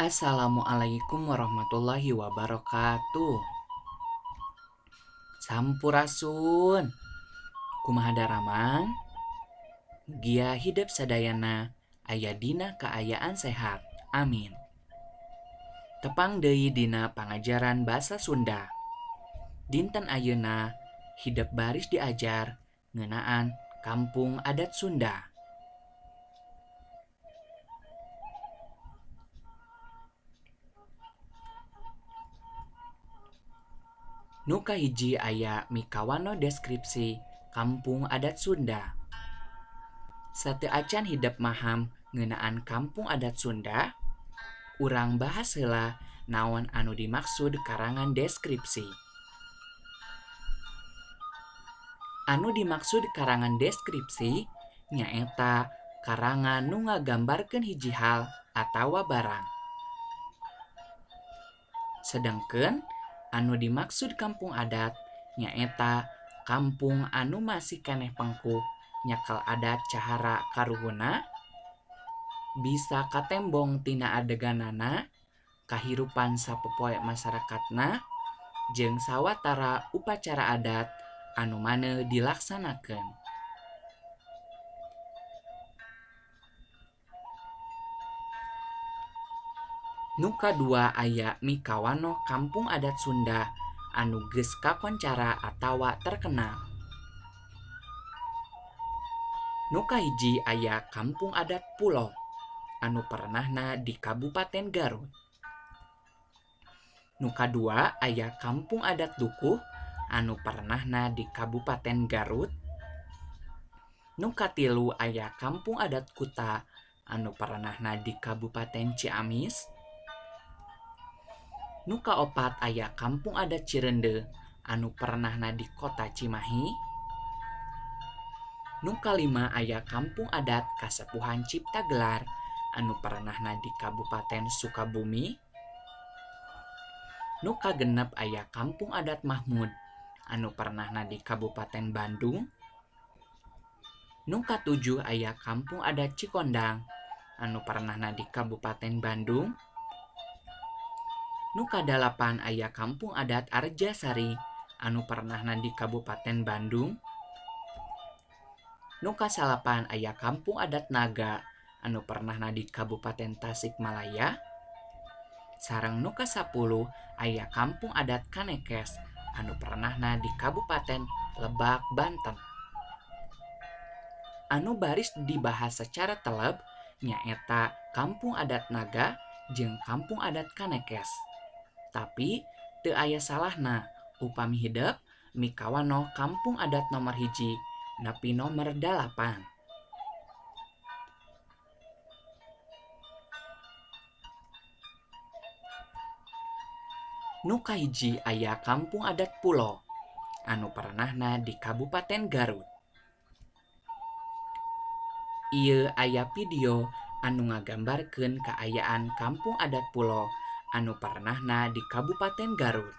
Assalamualaikum warahmatullahi wabarakatuh. Sampurasun. Kumaha daramang? Mugia hidep sadayana aya dina kaayaan sehat. Amin. Tepang deui dina pangajaran basa Sunda. Dinten ayeuna hidep baris diajar ngeunaan Kampung Adat Sunda. Nu kahiji aya mikawanoh deskripsi Kampung Adat Sunda. Sateu acan hidep maham ngeunaan Kampung Adat Sunda, urang bahas heula naon anu dimaksud karangan deskripsi. Anu dimaksud karangan deskripsi nyaeta karangan nu ngagambarkeun hiji hal atawa barang. Sedengkeun anu dimaksud kampung adat nyaeta kampung anu masih keneh pengkuh nyekel adat cahara karuhunna, bisa katembong tina adeganana, kahirupan sapopoe masarakatna, jeung sawatara upacara adat anu maneu dilaksanakeun. Nu kadua aya mikawanoh Kampung Adat Sunda anu geus kakoncara atawa terkenal. Nu kahiji aya Kampung Adat Pulo anu perenahna di Kabupaten Garut. Nu kadua aya Kampung Adat Dukuh anu perenahna di Kabupaten Garut. Nu katilu aya Kampung Adat Kuta anu perenahna di Kabupaten Ciamis. Nu kaopat aya Kampung Adat Cireundeu anu perenahna di Kota Cimahi. Nu kalima aya Kampung Adat Kasepuhan Ciptagelar anu perenahna di Kabupaten Sukabumi. Nu kagenep aya Kampung Adat Mahmud anu perenahna di Kabupaten Bandung. Nu katujuh aya Kampung Adat Cikondang anu perenahna di Kabupaten Bandung. Nu kadalapan aya Kampung Adat Arjasari anu perenahna di Kabupaten Bandung. Nu kasalapan aya Kampung Adat Naga anu perenahna di Kabupaten Tasikmalaya. Sareng nu kasapuluh aya Kampung Adat Kanekes anu perenahna di Kabupaten Lebak, Banten. Anu baris dibahas secara teleb nyaeta Kampung Adat Naga jeung Kampung Adat Kanekes. Tapi teu aya salahna upami hidep mikawanoh Kampung Adat nomor 1 nepi nomor 8. Nu kahiji aya Kampung Adat Pulo anu perenahna di Kabupaten Garut. Ieu aya video anu ngagambarkeun kaayaan Kampung Adat Pulo anu perenahna di Kabupaten Garut.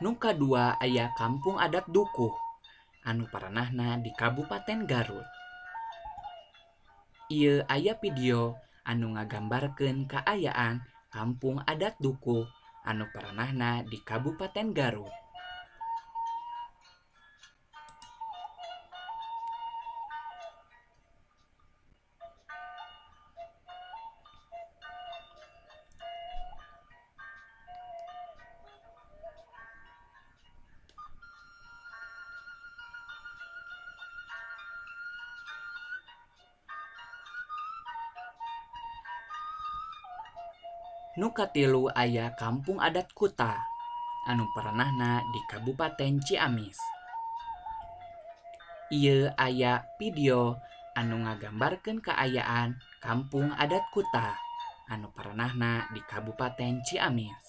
Nu kadua aya Kampung Adat Dukuh anu perenahna di Kabupaten Garut. Ieu aya video anu ngagambarkeun kaayaan Kampung Adat Dukuh anu perenahna di Kabupaten Garut. Nu katilu aya Kampung Adat Kuta anu perenahna di Kabupaten Ciamis. Ieu aya video Anu ngagambarkeun kaayaan Kampung Adat Kuta anu parenahna di Kabupaten Ciamis.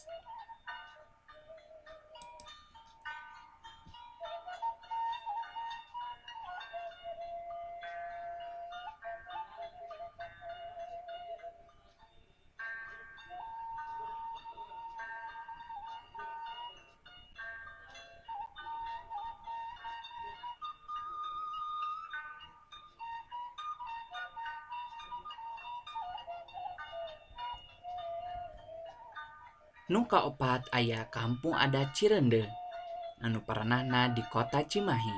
Nu kaopat aya Kampung Adat Cireundeu anu parenahna di Kota Cimahi.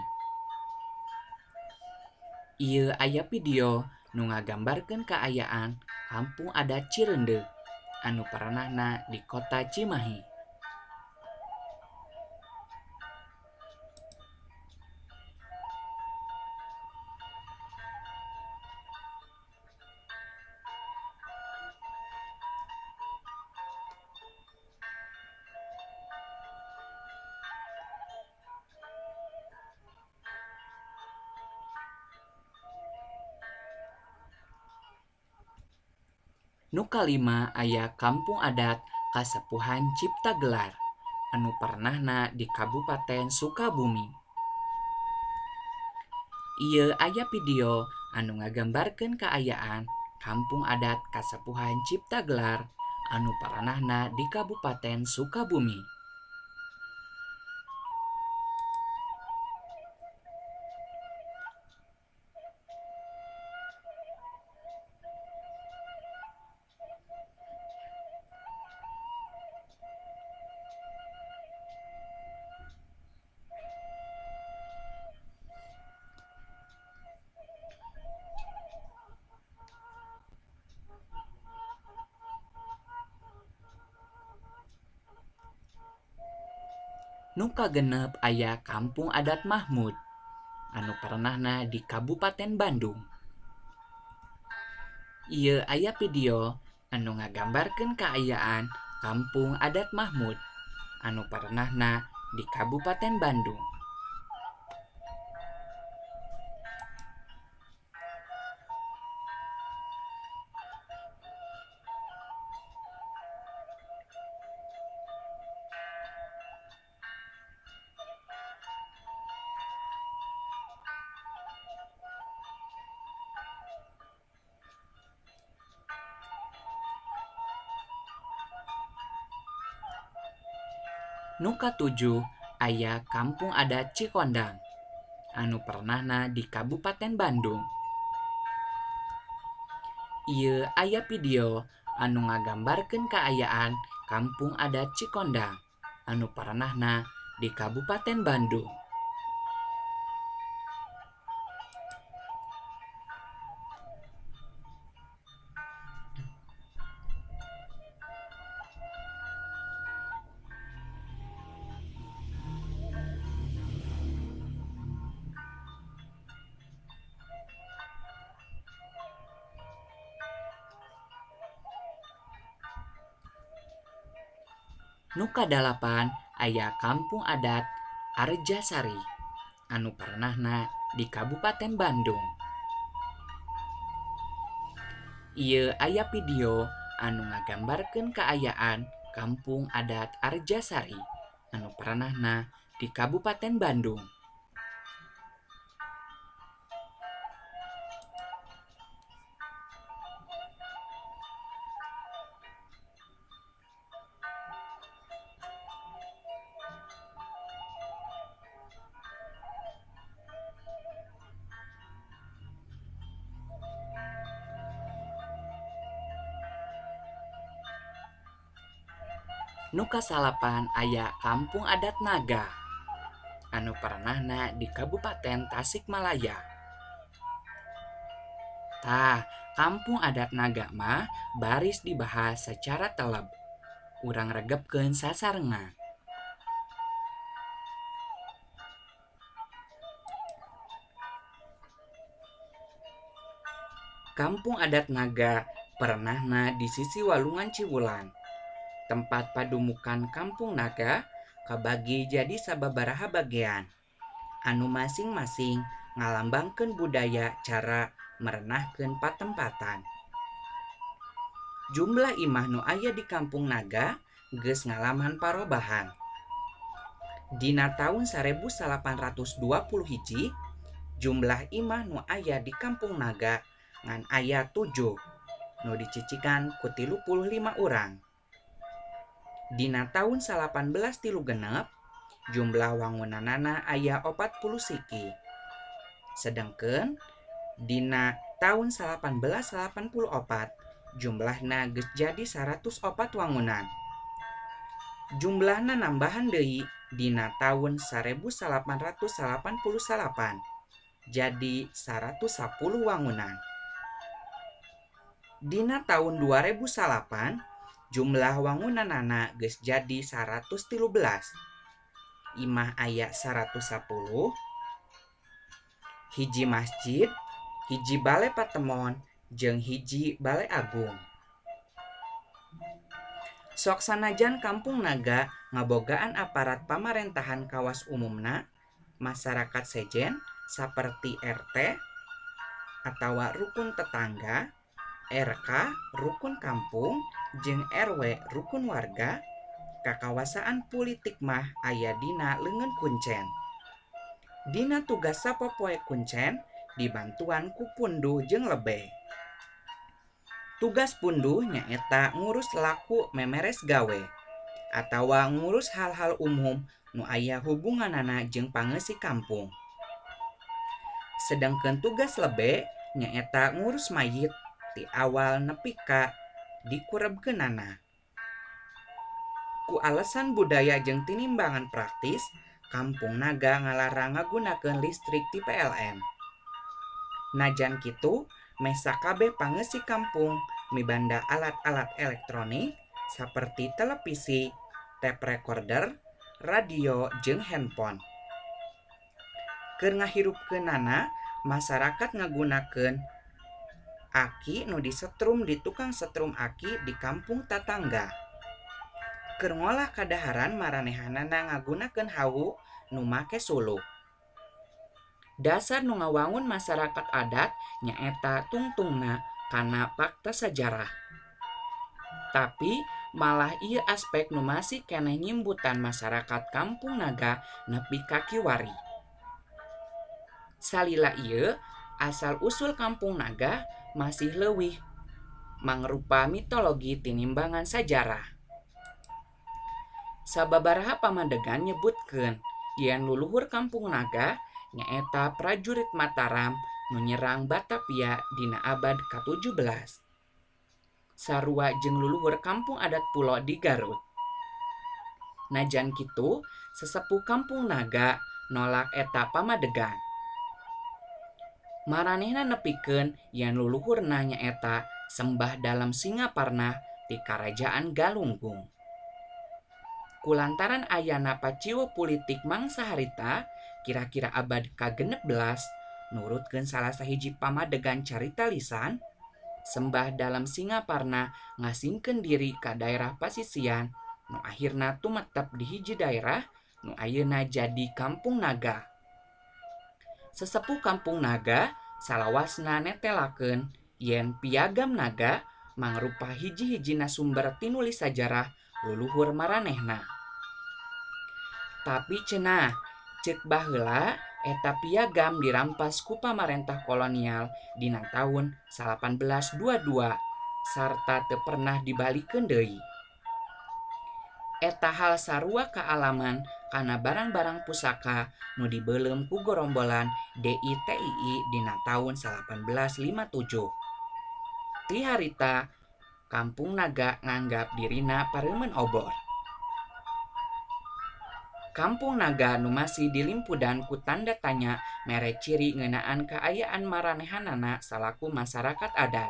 Ieu aya video nu ngagambarkeun kaayaan Kampung Adat Cireundeu anu parenahna di Kota Cimahi. Nu kalima aya Kampung Adat Kasepuhan Ciptagelar anu parenahna di Kabupaten Sukabumi. Ieu aya video anu ngagambarkeun kaayaan Kampung Adat Kasepuhan Ciptagelar anu parenahna di Kabupaten Sukabumi. Nu kagenep aya Kampung Adat Mahmud anu parenahna di Kabupaten Bandung. Ieu aya video anu ngagambarkeun kaayaan Kampung Adat Mahmud anu parenahna di Kabupaten Bandung. Nu katujuh aya Kampung Adat Cikondang anu parenahna di Kabupaten Bandung. Ieu aya video anu ngagambarkeun kaayaan Kampung Adat Cikondang anu parenahna di Kabupaten Bandung. Nu kadalapan aya Kampung Adat Arjasari anu parenahna di Kabupaten Bandung. Ieu aya video anu ngagambarkeun kaayaan Kampung Adat Arjasari anu parenahna di Kabupaten Bandung. Nu kasalapan aya Kampung Adat Naga anu parenahna di Kabupaten Tasikmalaya. Tah, Kampung Adat Naga mah baris dibahas secara teleb. Urang regepkeun sasarengan. Kampung Adat Naga parenahna di sisi Walungan Ciwulan. Tempat padumukan Kampung Naga kabagi jadi sababaraha bagian anu masing-masing ngalambangkeun budaya cara merenahkeun patempatan. Jumlah imah nu aya di Kampung Naga geus ngalaman parobahan. Dina taun 1821 jumlah imah nu aya di Kampung Naga ngan aya 7 nu dicicikan ku 35 urang. Dina taun 1836 jumlah wangunanana aya 40 siki. Sedengkeun dina taun 1884 jumlahna geus jadi 104 wangunan. Jumlahna nambahan deui dina taun 1889 jadi 110 wangunan. Dina taun 2009 jumlah wangunanana geus jadi 113. Imah aya 110, hiji masjid, hiji bale patemon, jeung hiji bale agung. Sok sanajan Kampung Naga ngabogaan aparat pamarentahan kawas umumna, masyarakat sejen saperti RT atawa rukun tetangga, RK rukun kampung, jeung RW rukun warga, kakawasaan pulitik mah aya dina leungeun kuncen. Dina tugas sapopoe kuncen dibantuan ku punduh jeung lebe. Tugas punduh nyaeta ngurus laku memeres gawe atawa ngurus hal-hal umum nu aya hubunganana jeung pangeusi kampung. Sedengkeun tugas lebe nyaeta ngurus mayit ti awal nepi ka dikurebkeunana. Ku alasan budaya jeung tinimbangan praktis, Kampung Naga ngalarang ngagunakeun listrik ti PLN. Najan kitu, meh sakabeh pangeusi kampung mibanda alat-alat elektronik saperti televisi, tape recorder, radio jeung handphone. Keur ngahirupkeunana, masyarakat ngagunakeun aki nu disetrum di tukang setrum aki di kampung tatangga. Keur ngolah kadaharan maranehanana ngagunakeun hawu nu make suluh. Dasar nu ngawangun masyarakat adat nyaeta tungtungna kana fakta sajarah. Tapi malah ieu aspek nu masih keneh nyimbutan masyarakat Kampung Naga nepi ka kiwari. Salila ieu, asal usul Kampung Naga masih leuwih mangrupa mitologi tinimbangan sajarah. Sababaraha pamadegan nyebutkeun yen luluhur Kampung Naga nyaeta prajurit Mataram nu nyerang Batavia dina abad ka-17. Sarua jeung luluhur Kampung Adat Pulo di Garut. Najan kitu, sesepuh Kampung Naga nolak eta pamadegan. Maranehna nepikeun yen luluhurna nyaeta Sembah Dalem Singaparna ti Karajaan Galunggung. Kulantaran ayana paciwa pulitik mangsa harita, kira-kira abad ka-16, nurutkeun salah sahiji pamadegan carita lisan, Sembah Dalem Singaparna ngasingkeun diri ka daerah pasisian nu akhirna tumetep di hiji daerah nu ayeuna jadi Kampung Naga. Sesepuh Kampung Naga salawasna netelakeun yen Piagam Naga mangrupa hiji-hijina sumber tinulis sajarah luluhur maranehna. Tapi cenah ceuk baheula eta piagam dirampas ku pamarentah kolonial dina taun 1822 sarta teu pernah dibalikeun deui. Eta hal sarua kaalaman kana barang-barang pusaka nu dibeuleum ku gorombolan DI/TII dina taun 1857. Ti harita Kampung Naga nganggap dirina pareumeun obor. Kampung Naga nu masih dilimpudan ku tanda tanya mere ciri ngeunaan kaayaan maranehanana salaku masyarakat adat.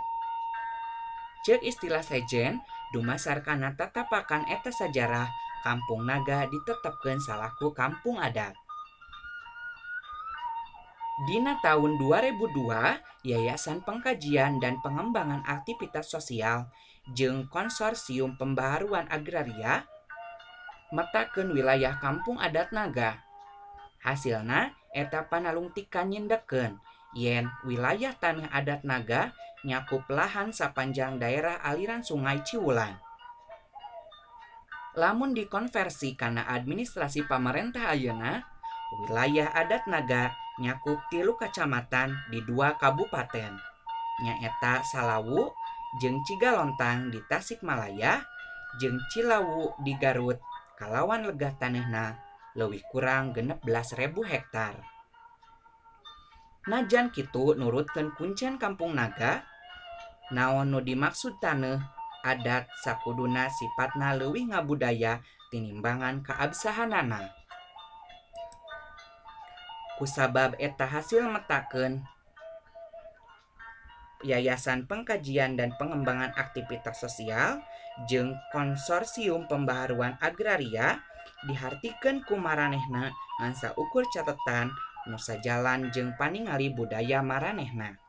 Ceuk istilah sejen, dumasar kana tatapakan eta sajarah, Kampung Naga ditetepkeun salaku kampung adat. Dina taun 2002, Yayasan Pengkajian dan Pengembangan Aktivitas Sosial jeung Konsorsium Pembaharuan Agraria metakeun wilayah Kampung Adat Naga. Hasilna eta panalungtikan nyindekkeun yen wilayah Taneuh Adat Naga nyakup lahan sapanjang Daerah Aliran Sungai Ciwulan. Lamun dikonversi kana administrasi pamarentah ayeuna, wilayah adat Naga nyakup tilu kacamatan di dua kabupaten, nyaeta Salawu jeung Cigalontang di Tasikmalaya jeung Cilawu di Garut kalawan lega taneuhna leuwih kurang 16.000 hektar. Najan kitu, nurutkeun kuncen Kampung Naga, naon nu dimaksud taneuh adat sakuduna sipatna leuwih ngabudaya tinimbangan kaabsahanana. Kusabab eta hasil metakeun Yayasan Pengkajian dan Pengembangan Aktivitas Sosial jeung Konsorsium Pembaharuan Agraria dihartikeun ku maranehna ngan saukur catetan nu sajalan jeung paningali budaya maranehna.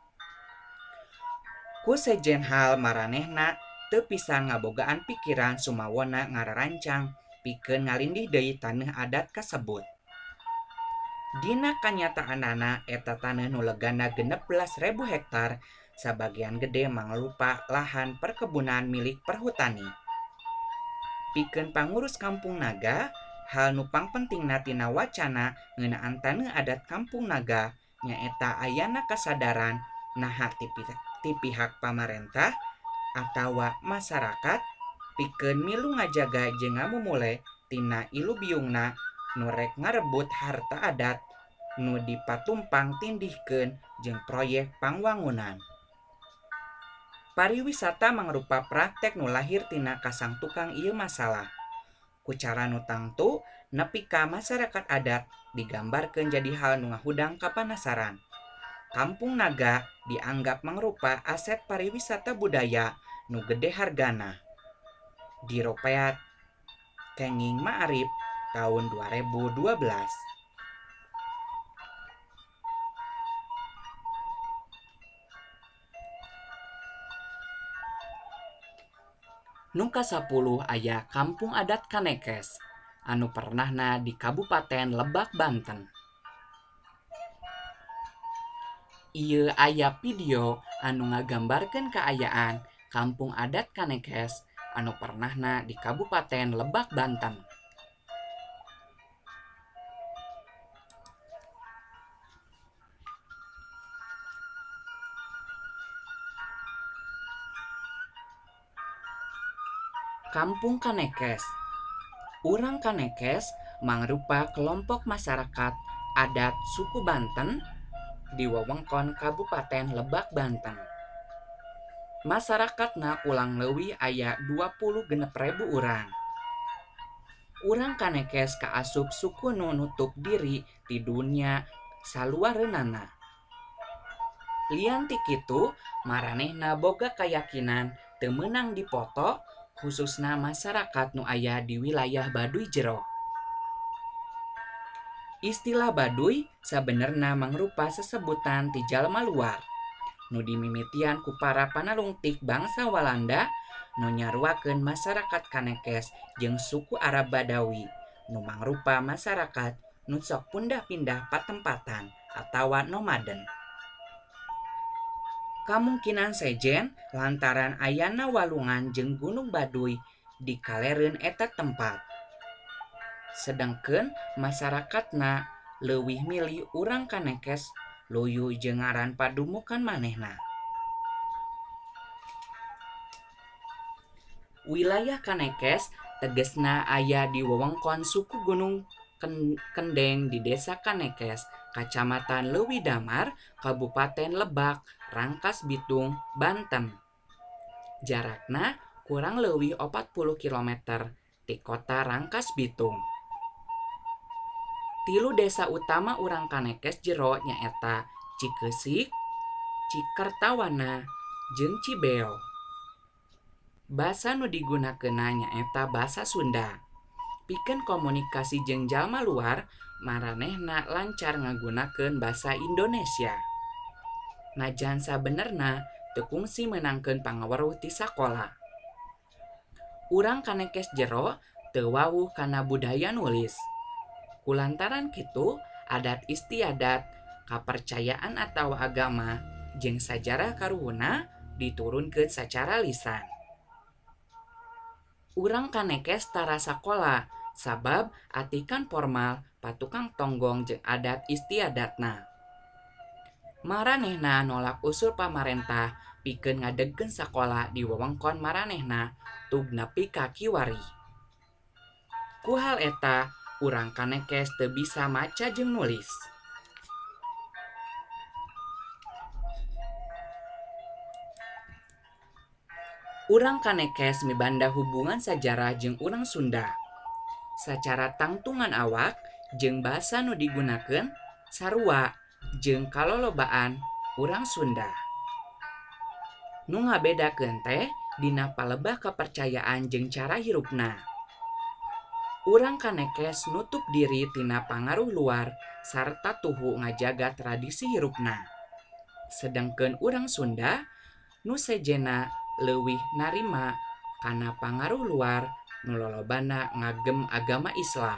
Ku sejen hal maranehna teu pisan ngabogaan pikiran sumawona ngararancang pikeun ngalindih deui taneuh adat kasebut. Dina kanyataanana eta taneuh nu legana 16.000 hektar sabagian gede mangrupa lahan perkebunan milik Perhutani. Pikeun pangurus Kampung Naga, hal nu pangpentingna tina wacana ngeunaan taneuh adat Kampung Naga nyaeta ayana kasadaran naha ti pihak pamarentah atawa masyarakat pikeun milu ngajaga jeung ngamumule tina ilubiungna nu rek ngarebut harta adat nu dipatumpang tindihkeun jeung proyek pangwangunan. Pariwisata mangrupa praktek nu lahir tina kasangtukang ieu masalah. Ku cara nu tangtu nepi ka masyarakat adat digambarkeun jadi hal nu ngahudang kapanasaran. Kampung Naga dianggap mangrupa aset pariwisata budaya nu gede hargana. Diropeat kenging Ma'arif tahun 2012. Nu kasapuluh aya Kampung Adat Kanekes anu pernahna di Kabupaten Lebak, Banten. Ieu aya video anu ngagambarkeun kaayaan Kampung Adat Kanekes anu pernahna di Kabupaten Lebak, Banten. Kampung Kanekes. Urang Kanekes mangrupa kelompok masyarakat adat suku Banten di wewengkon Kabupaten Lebak, Banten. Masyarakatna kurang leuwih aya 26.000 urang. Urang Kanekes kaasup suku nu nutup diri ti dunya saluareunana. Lian ti kitu, maranehna boga kayakinan teu meunang dipoto, khususna masyarakat nu aya di wilayah Baduy Jero. Istilah Baduy sabenerna mangrupa sesebutan ti jalma luar nu dimimitian ku para panalungtik bangsa Walanda nu nyaruakeun masyarakat Kanekes jeung suku Arab Badawi nu mangrupa masyarakat nu sok pundah-pindah patempatan atawa nomaden. Kamungkinan sejen lantaran ayana walungan jeung Gunung Baduy di kalereun eta tempat. Sedengkeun masyarakatna leuwih milih urang Kanekes luyu jeung ngaran padumukan manehna. Wilayah Kanekes tegesna aya di wewengkon suku Gunung Kendeng di Desa Kanekes, Kacamatan Leuwidamar, Kabupaten Lebak, Rangkasbitung, Banten. Jarakna kurang leuwih 40 km ti kota Rangkasbitung. Tilu desa utama urang Kanekes Jero nyaeta Cikeusik, Cikertawana, jeung Cibeo. Basa nu digunakeunna nyaeta basa Sunda. Pikeun komunikasi jeung jalma luar, maranehna lancar ngagunakeun basa Indonesia. Najan sabenerna teu kungsi meunangkeun pangaweruh ti sakola. Urang Kanekes Jero teu wawuh kana budaya nulis. Kulantaran kitu, Adat istiadat, kapercayaan atawa agama, jeung sajarah karuhunna diturunkeun sacara lisan. Urang Kanekes tara sakola sabab atikan formal patukang tonggong jeung adat istiadatna. Maranehna nolak usul pamarentah pikeun ngadegkeun sakola di wewengkon maranehna tug nepi ka kiwari. Ku hal eta urang Kanekes teu bisa maca jeung nulis. Urang Kanekes mibanda hubungan sajarah jeung urang Sunda. Sacara tangtungan awak jeung basa nu digunakeun sarua jeung kalolobaan urang Sunda. Nu ngabedakeun teh dina palebah kapercayaan jeung cara hirupna. Urang Kanekes nutup diri tina pangaruh luar sarta tuhu ngajaga tradisi hirupna. Sedengkeun urang Sunda nu sejenna leuwih narima kana pangaruh luar nu lolobana ngagem agama Islam.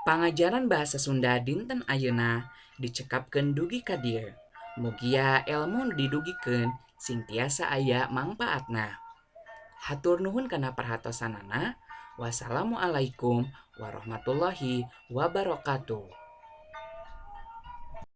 Pangajaran bahasa Sunda dinten ayeuna dicekapkeun dugi ka dieu. Mugia elmu nu didugikeun sing tiasa aya mangpaatna. Hatur nuhun kana perhatosanana. Wassalamualaikum warahmatullahi wabarakatuh.